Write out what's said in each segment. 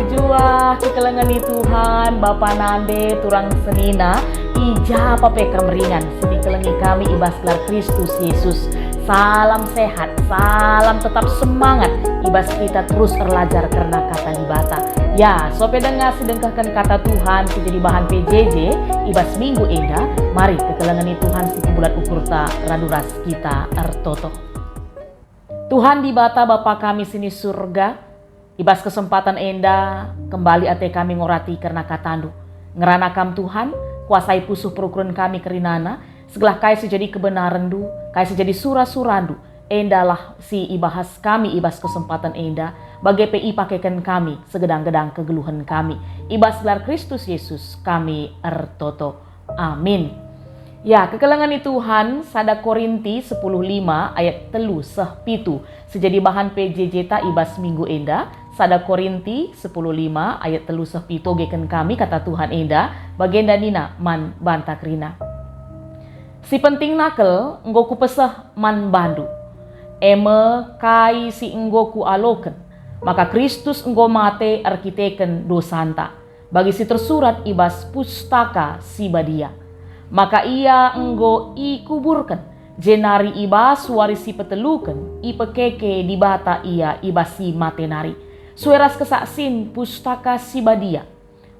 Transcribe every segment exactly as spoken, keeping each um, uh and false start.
Juah, kekelengen ni Tuhan, Bapa nande, turang senina, i ja pe kam ringan, si ikelengi kami i bas gelar Kristus Yesus. Salam sehat, salam tetap semangat, i bas kita terus erlajar kerna Kata Dibata. Ya, sope denga si dengkehken Kata Tuhan si jadi bahan P J J i bas minggu enda, mari kekelengen ni Tuhan si kubulat ukurta radu ras kita ertoto. Tuhan Dibata, Bapa kami si ni Surga, i bas kesempaten enda kembali ate kami ngorati kerna KataNdu. Ngerana Kam, Tuhan, kuasai pusuh perukuren kami kerinana, segelah kai si jadi kebenarenNdu, kai si jadi sura-suraNdu, endalah si ibahas kami i bas kesempaten enda, bage pe ipakeken kami segedang-gedang kegeluhen kami. I bas gelar Kristus Yesus kami ertoto. Amin. Ya, kekelengen ni Tuhan, sada Korinti sepuluh lima ayat telu seh pitu, si jadi bahan P J J ta i bas minggu enda, sada Korinti sepuluh lima ayat telu seh pitu ogeken kami Kata Tuhan enda, bagenda nina man banta kerina, "Si pentingna kal enggo kupeseh man bandu, e me kai si enggo kualoken, maka Kristus enggo mate erkiteken dosanta, bagi si tersurat i bas Pustaka Si Badia. Maka Ia enggo ikuburken, jenari i bas wari si peteluken ipekeke Dibata Ia i bas si mate nari, sue ras kesaksin Pustaka Si Badia.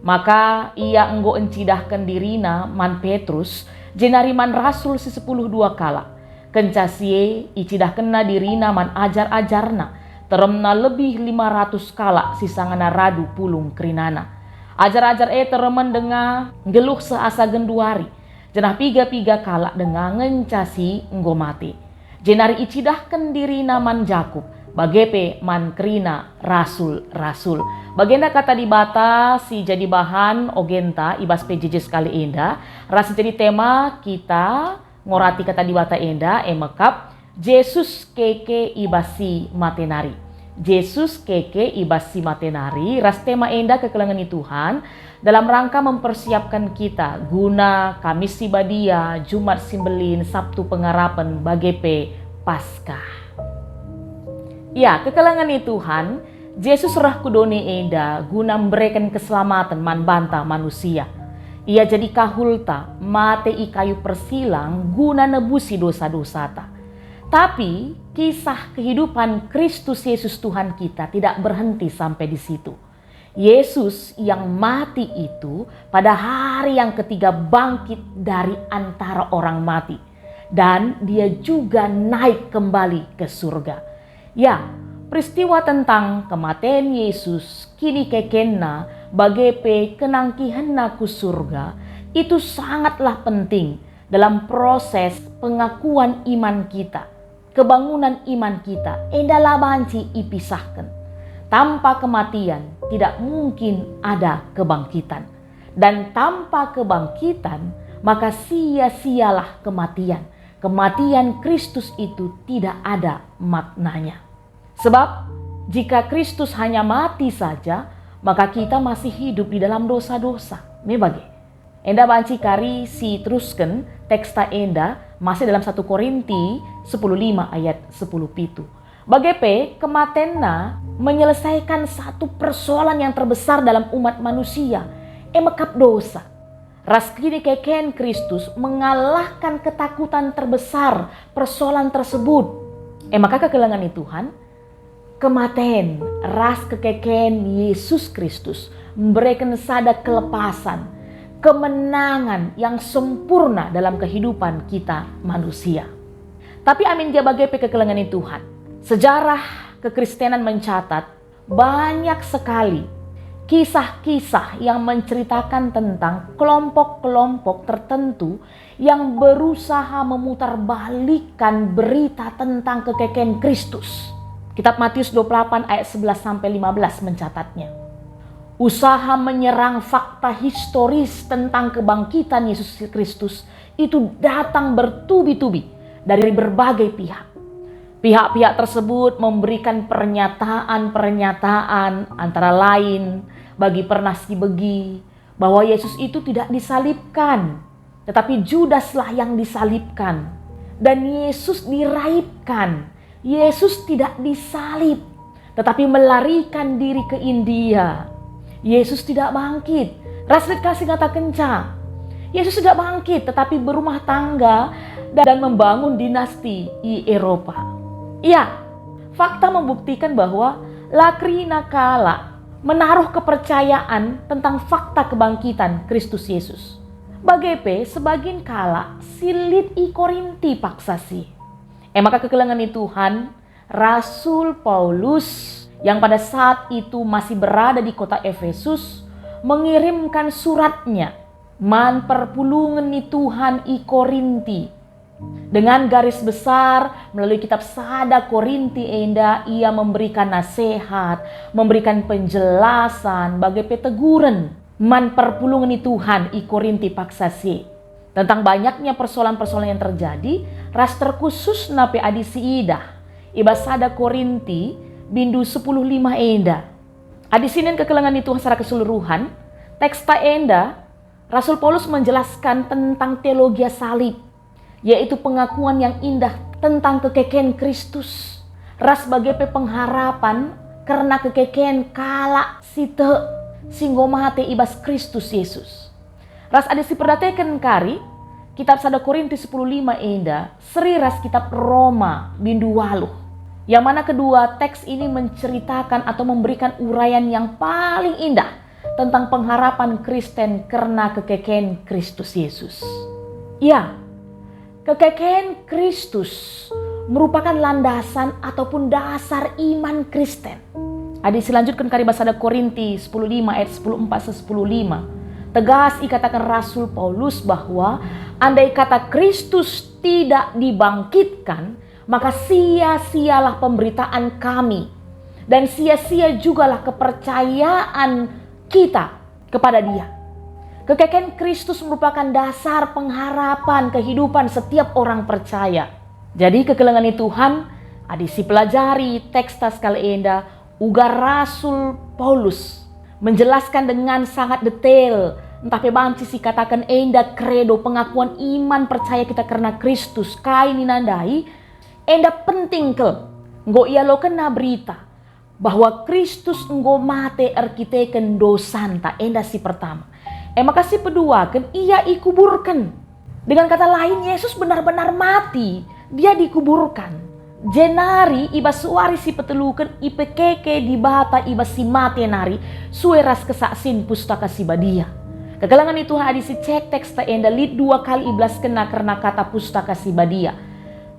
Maka Ia enggo encidahken diriNa man Petrus, jenari man rasul si sepuluh dua kalak. Kenca si e, icidahkenNa diriNa man ajar-ajarNa, teremna lebih lima ratus kalak si sangana radu pulung kerinana. Ajar-ajar e teremen denga nggeluh seh asa genduari, janah piga-piga kalak denga ngenca si enggo mate. Jenari icidahken diriNa man Jakup, bage pe man kerina rasul-rasul. Bagenda Kata Dibata si jadi bahan ogenta i bas P J J sekali enda, ras si jadi tema kita ngorati Kata Dibata enda, e me kap, Jesus keke i bas si mate nari. Jesus keke i bas si mate nari, ras tema enda kekelengen ni Tuhan dalam rangka mempersiapkan kita guna Kamis si Badia, Jumat si Mbelin, Sabtu Pengarapen, bage pe Paskah. Ya, kekelengen ni Tuhan, Jesus reh ku doni enda guna mbereken keselamaten man banta manusia. Ia jadi kahulta, mate i kayu persilang guna nebusi dosa-dosata. Tapi, kisah kehidupan Kristus Yesus Tuhan kita tidak berhenti sampai di situ. Yesus yang mati itu pada hari yang ketiga bangkit dari antara orang mati, dan Dia juga naik kembali ke surga. Ya, peristiwa tentang kematen Yesus, kinikekenNa, bage pe kenangkihenNa ku surga, itu sangatlah penting dalam proses pengakuan iman kita. Kebangunan iman kita enda la banci ipisahken. Tanpa kematian tidak mungkin ada kebangkitan. Dan tanpa kebangkitan, maka sia-sialah kematian. Kematian Kristus itu tidak ada maknanya. Sebab, jika Kristus hanya mati saja, maka kita masih hidup di dalam dosa-dosa. Me bage. Enda banci kari si terusken teksta enda masih dalam satu Korinti sepuluh lima ayat sepuluh pitu. Bage pe, kematenNa menyelesaikan satu persoalan yang terbesar dalam umat manusia, e me kap dosa. Ras kinikeken Kristus mengalahkan ketakutan terbesar persoalan tersebut. E maka kekelengen ni Tuhan, kematen ras kekeken Yesus Kristus mbereken sada kelepasan, kemenangan yang sempurna dalam kehidupan kita manusia. Tapi amin gia bage pe kekelengen ni Tuhan. Sejarah kekristenan mencatat banyak sekali kisah-kisah yang menceritakan tentang kelompok-kelompok tertentu yang berusaha memutarbalikkan berita tentang kekeken Kristus. Kitab Matius dua puluh delapan ayat sebelas sampai lima belas mencatatnya. Usaha menyerang fakta historis tentang kebangkitan Yesus Kristus itu datang bertubi-tubi dari berbagai pihak. Pihak-pihak tersebut memberikan pernyataan-pernyataan, antara lain, bagi pernah sibegi, bahwa Yesus itu tidak disalibkan, tetapi Judaslah yang disalibkan. Dan Yesus diraipkan. Yesus tidak disalib, tetapi melarikan diri ke India. Yesus tidak bangkit. Ras lit ka si ngatakenca, Yesus tidak bangkit, tetapi berumah tangga dan membangun dinasti i Eropa. Ya, fakta membuktikan bahwa la kerina kalak menaruh kepercayaan tentang fakta kebangkitan Kristus Yesus. Bage pe, sebagian kalak si lit i Korinti paksa si. E maka kekelengen ni Tuhan, Rasul Paulus yang pada saat itu masih berada di kota Efesus mengirimkan suratnya man perpulungen ni Tuhan i Korinti. Dengan garis besar, melalui kitab sada Korinti enda, ia memberikan nasihat, memberikan penjelasan, bage pe teguren man perpulungen ni Tuhan i Korinti paksa si. Tentang banyaknya persoalan-persoalan yang terjadi, ras terkhususna pe adi siidah i bas sada Korinti bindu sepuluh lima enda. Adi sinen kekelengen ni Tuhan secara keseluruhan, teksta enda, Rasul Paulus menjelaskan tentang teologia salib, yaitu pengakuan yang indah tentang kekeken Kristus, ras bage pe pengharapan kerna kekeken kalak si tek, si enggo mate i bas Kristus Yesus. Ras adi siperdateken kari, kitab sada Korinti sepuluh lima enda seri ras kitab Roma bindu waluh, yang mana kedua teks ini menceritakan atau memberikan uraian yang paling indah tentang pengharapan Kristen kerna kekeken Kristus Yesus. Ya, kekeken Kristus merupakan landasan ataupun dasar iman Kristen. Adi silanjutken kari bas sada Korinti sepuluh lima ayat sepuluh empat seh sepuluh lima, tegas ikataken Rasul Paulus bahwa andai kata Kristus tidak dibangkitkan, maka sia-sialah pemberitaan kami, dan sia-sia jugalah kepercayaan kita kepada Dia. Kekeken Kristus merupakan dasar pengharapan kehidupan setiap orang percaya. Jadi, kekelengen ni Tuhan, adi sipelajari teksta sekali enda, uga Rasul Paulus menjelaskan dengan sangat detail, ntah pe banci sikataken enda kredo, pengakuan iman percaya kita kerna Kristus, kai nina ndai, enda penting kal. Enggo ialokenna berita bahwa Kristus enggo mate erkiteken dosanta, enda si pertama. E maka si peduaken, Ia ikuburken. Dengan kata lain, Yesus benar-benar mati. Dia dikuburkan. Jenari i bas wari si peteluken ipekeke Dibata i bas si mate nari, sue ras kesaksin Pustaka Si Badia. Kekelengen ni Tuhan, adi sicek teksta enda, lit dua kali ibelaskenna kerna kata Pustaka Si Badia.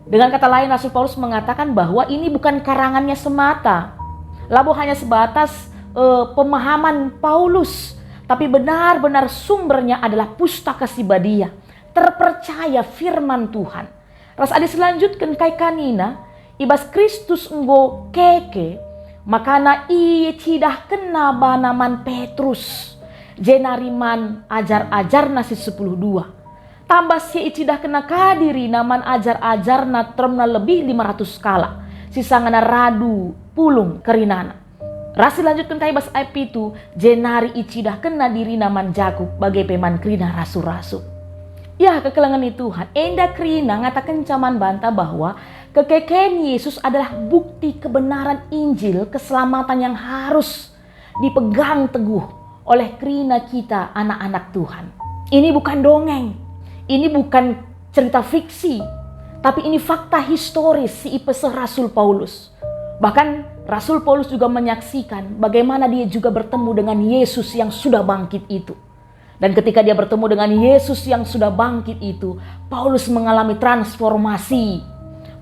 Dengan kata lain, Rasul Paulus mengatakan bahwa ini bukan karangannya semata. Labo hanya sebatas, eh, pemahaman Paulus, tapi benar-benar sumbernya adalah Pustaka Si Badia, terpercaya, firman Tuhan. Ras adi selanjutken kai ka nina, i bas Kristus enggo keke, makana icidahkenna bana man Petrus, jenari man ajar-ajarna si sepuluh dua. Tambah si icidahkenna ka dirina man ajar-ajarna teremna lebih lima ratus kalak, si sangana radu pulung kerinana. Ras ilanjutken kai bas ayat pitu, jenari icidahkenna dirina man Jakup bage pe man kerina rasul-rasul. Ya, kekelengen ni Tuhan, enda kerina ngatakenca man banta bahwa kekeken Yesus adalah bukti kebenaran Injil keselamatan yang harus dipegang teguh oleh kerina kita anak-anak Tuhan. Ini bukan dongeng, ini bukan cerita fiksi, tapi ini fakta historis si ipeseh Rasul Paulus. Bahkan Rasul Paulus juga menyaksikan bagaimana dia juga bertemu dengan Yesus yang sudah bangkit itu. Dan ketika dia bertemu dengan Yesus yang sudah bangkit itu, Paulus mengalami transformasi.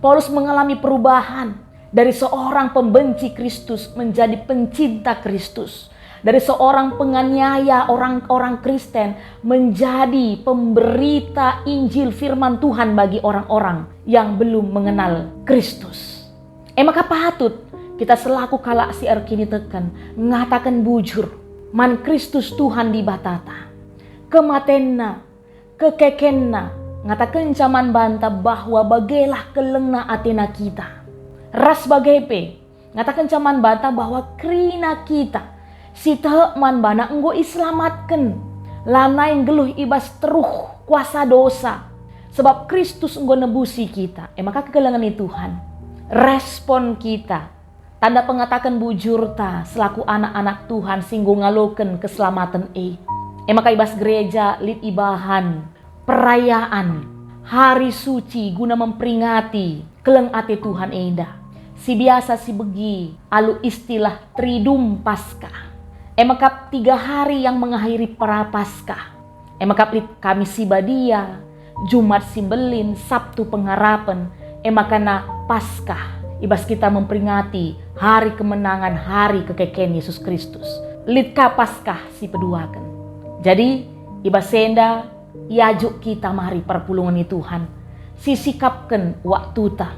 Paulus mengalami perubahan dari seorang pembenci Kristus menjadi pencinta Kristus, dari seorang penganiaya orang-orang Kristen menjadi pemberita Injil, firman Tuhan, bagi orang-orang yang belum mengenal Kristus. E maka patut kita selaku kalak si erkiniteken ngataken bujur man Kristus Tuhan Dibatata. KematenNa, kekekenNa ngatakenca man banta bahwa bagelah kelengna atena kita. Ras bage pe, ngatakenca man banta bahwa kerina kita si tek man baNa enggo iselamatken, lanai nggeluh i bas teruh kuasa dosa, sebab Kristus enggo nebusi kita. E maka kekelengen ni Tuhan, respon kita Tanda pengataken bujurta selaku anak-anak Tuhan si enggo ngaloken keselamaten e. E maka i bas gereja lit ibahan perayaan hari suci guna memperingati keleng ate Tuhan enda, si biasa sibegi alu istilah Triduum Paskah. E maka tiga hari yang mengakhiri Prapaskah. E maka lit Kamis si Badia, Jumat si Mbelin, Sabtu Pengarapen, e maka na Paskah, i bas kita memperingati hari kemenangan, hari kekeken Yesus Kristus. Lit ka Paskah si peduaken. Jadi, i bas enda, iajuk kita mari perpulungen ni Tuhan, sisikapken waktuta.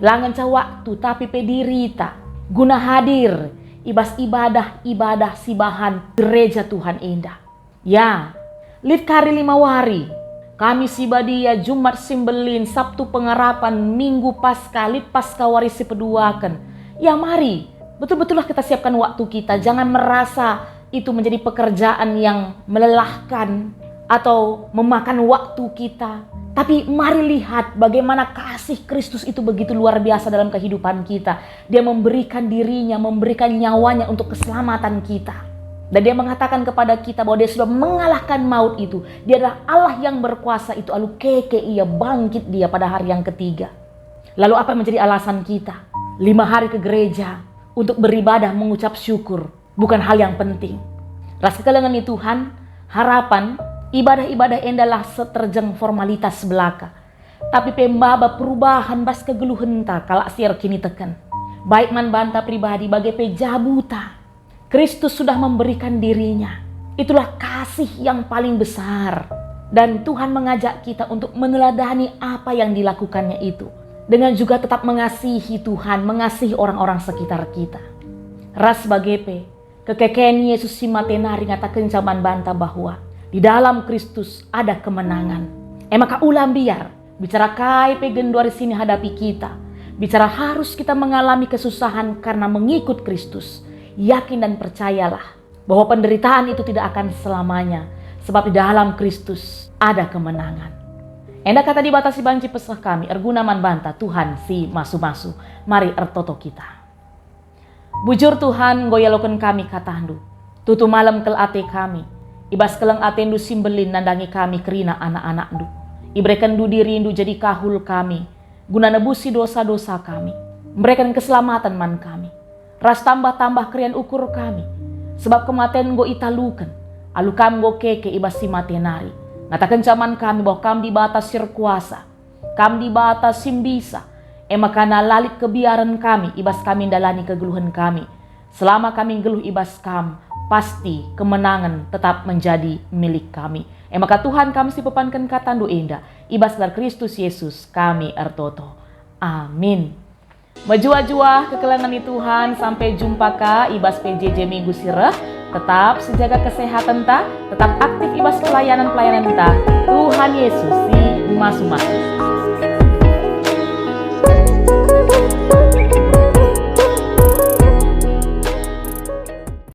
La ngenca waktu, tapi pe dirita, guna hadir i bas ibadah-ibadah si bahan gereja Tuhan enda. Ya, lit kari lima wari, Kamis si Badia, Jumat si Mbelin, Sabtu Pengarapen, Minggu Paskah, lit Paskah wari si peduaken. Ya mari, betul-betullah kita siapkan waktu kita. Jangan merasa itu menjadi pekerjaan yang melelahkan atau memakan waktu kita. Tapi mari lihat bagaimana kasih Kristus itu begitu luar biasa dalam kehidupan kita. Dia memberikan dirinya, memberikan nyawanya untuk keselamatan kita. Dan dia mengatakan kepada kita bahwa dia sudah mengalahkan maut itu. Dia adalah Allah yang berkuasa itu, alu keke ia bangkit dia pada hari yang ketiga. Lalu apa yang menjadi alasan kita? Lima hari ke gereja untuk beribadah, mengucap syukur, bukan hal yang penting. Ras kekelengen ni Tuhan, harapan, ibadah-ibadah endalah seterjeng formalitas belaka. Tapi pe maba perubahan bas kegeluhenta kalak si erkiniteken. Baik man banta pribadi bage pe jabuta. Kristus sudah memberikan dirinya. Itulah kasih yang paling besar. Dan Tuhan mengajak kita untuk meneladani apa yang dilakukannya itu. Dengan juga tetap mengasihi Tuhan, mengasihi orang-orang sekitar kita. Ras bage pe, kekeken Yesus si mate nari ngatakenca man banta bahwa di dalam Kristus ada kemenangan. E maka ula mbiar, bicara kai pe genduari si nihadapi kita, bicara harus kita mengalami kesusahan karena mengikut Kristus, yakin dan percayalah bahwa penderitaan itu tidak akan selamanya, sebab di dalam Kristus ada kemenangan. Enda kata Dibata si banci peseh kami, erguna man banta Tuhan si masu-masu. Mari ertoto kita. Bujur Tuhan, enggo ialoken kami kataNdu. Tutu malem kel ate kami. I bas keleng ateNdu si mbelin nandangi kami kerina anak-anakNdu. IberekenNdu diriNdu jadi kahul kami, guna nebusi dosa-dosa kami. Mbereken keselamaten man kami. Ras tambah-tambah kerian ukur kami, sebab kematen enggo italuken, alu Kam enggo keke i bas si mate nari. Ngatakenca man kami bahwa Kam Dibata si erkuasa, Kam Dibata si mbisa, e maka la lit kebiaren kami i bas kami ndalani kegeluhen kami. Selama kami nggeluh i bas Kam, pasti kemenangen tetap menjadi milik kami. E maka Tuhan, kami si pepanken kataNdu enda, i bas gelar Kristus Yesus kami ertoto. Amin. Mejuah-juah kekelengen ni Tuhan, sampai jumpa ka i bas P J J minggu si reh. Tetap sijaga kesehatenta, tetap aktif i bas pelayanan-pelayananta. Tuhan Yesus si masu-masu.